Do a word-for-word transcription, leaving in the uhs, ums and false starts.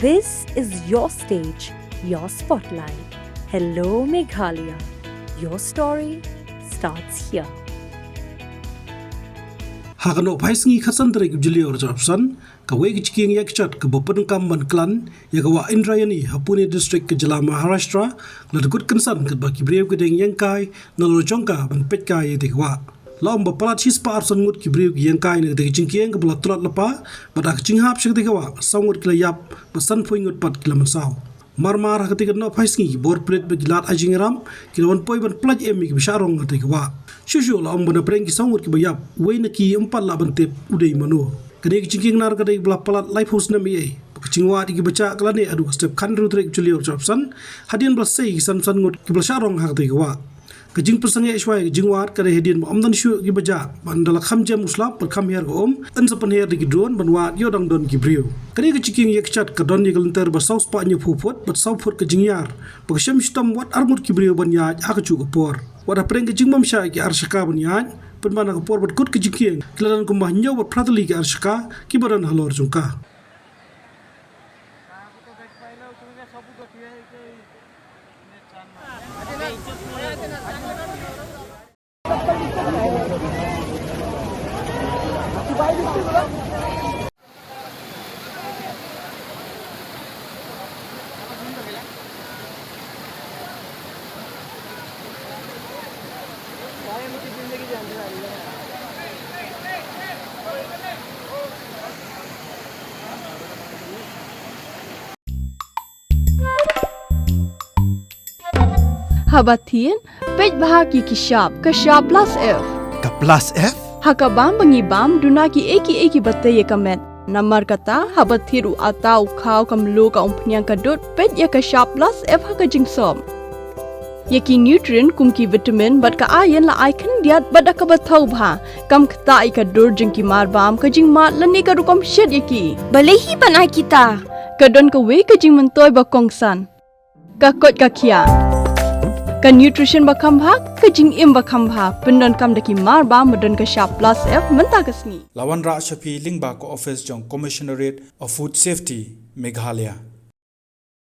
This is your stage, your spotlight. Hello, Meghalaya. Your story starts here. Ha ka Nohphaisngi khatsan tarik u Jylliew arhajar arphew san, kawei ka jingkieng ïaid kjat kaba pyndonkam ban klan ïa ka wah Indrayani ha Pune District ka jylla Maharashtra, ka la da kut kynsan katba ki briew ki dang ïeng kai nalor jong ka ban peit kai ïa katei ka wah. La ong ba palat shispah arphew san ngut ki briew ki ïeng kai na katei ka jingkieng kaba la tlot lypa, bad ha ka jinghap sha katei ka wah, saw ngut ki la ïap, bad sanphew ngut pat ki la mynsaw. Marmar ha katei ka Nohphaisngi, ki bor pulit bad ki lad ai jingïaram ki la wan poi ban pyllait im ïa kiba shah rong ha katei ka wah. Shuh shuh la ong ba na pdeng ki saw ngut kiba ïap, uwei na ki ym pat lah ban tip u dei mano. Kane ka jingkieng nar ka dei ba la palat laiphew snem eiei. Ka jingwad ïa kiba jah ka la neh haduh ka step khathynriew tarik u Jylliew arhajar arphew san, hadien ba la sei ki sanphew san ngut kiba la shah rong ha katei ka wah. Ka jingpynsangeh shuwa ïa ka jingwad ka dei hadien ba ym don shuh kiba jah, bad ynda la kham jem u slap bad kham hiar ka um, yn sa pynhiar da ki drone ban wad ïoh dang don ki briew. Kane ka jingkieng ïaid kjat ka don ïa ka lynter ba saw spah hynñiewphew phut bad saw phut ka jingïar, ba ka shem shitom wat arngut ki briew ban ïaid ha kajuh ka por. Wat hapdeng ka jingbym shah ïa ki ar shaka ban ïaid, pynban ha ka por ban kut ka jingkieng, ki la don kumba hynñiew bad phra tylli ki ar shaka kiba don halor jong ka. Haba thied, peit bha ki ki shap, ka shap plus F. Ka plus F? Ha ka bam ba ngi bam, duna kiei kiei kiba tei ïa ka met. Namar kata, haba thied u atta, u khaw, ka mluh, ka umphniang, ka dud, peit ïa ka shap plus F ha ka jingsop. Ïa ki nutrient kum ki vitamin bad ka iron la ai khyndiat bad da kaba thaw bha. Kam ktah ïa ka dur jong ki mar bam, ka jingmad lane ka rukom shet ïa ki. Balei hi ban ai kita? Ka don kawei ka jingmyntoi ba kongsan. Ka koit ka khiah. Ka nutrition ba kham bha, ka jingim ba kham bha, pyndonkam da ki mar bam ba don ka shap plus F mynta ka sngi. La wanrah sha phi lyngba ka office jong Commissionerate of Food Safety, Meghalaya.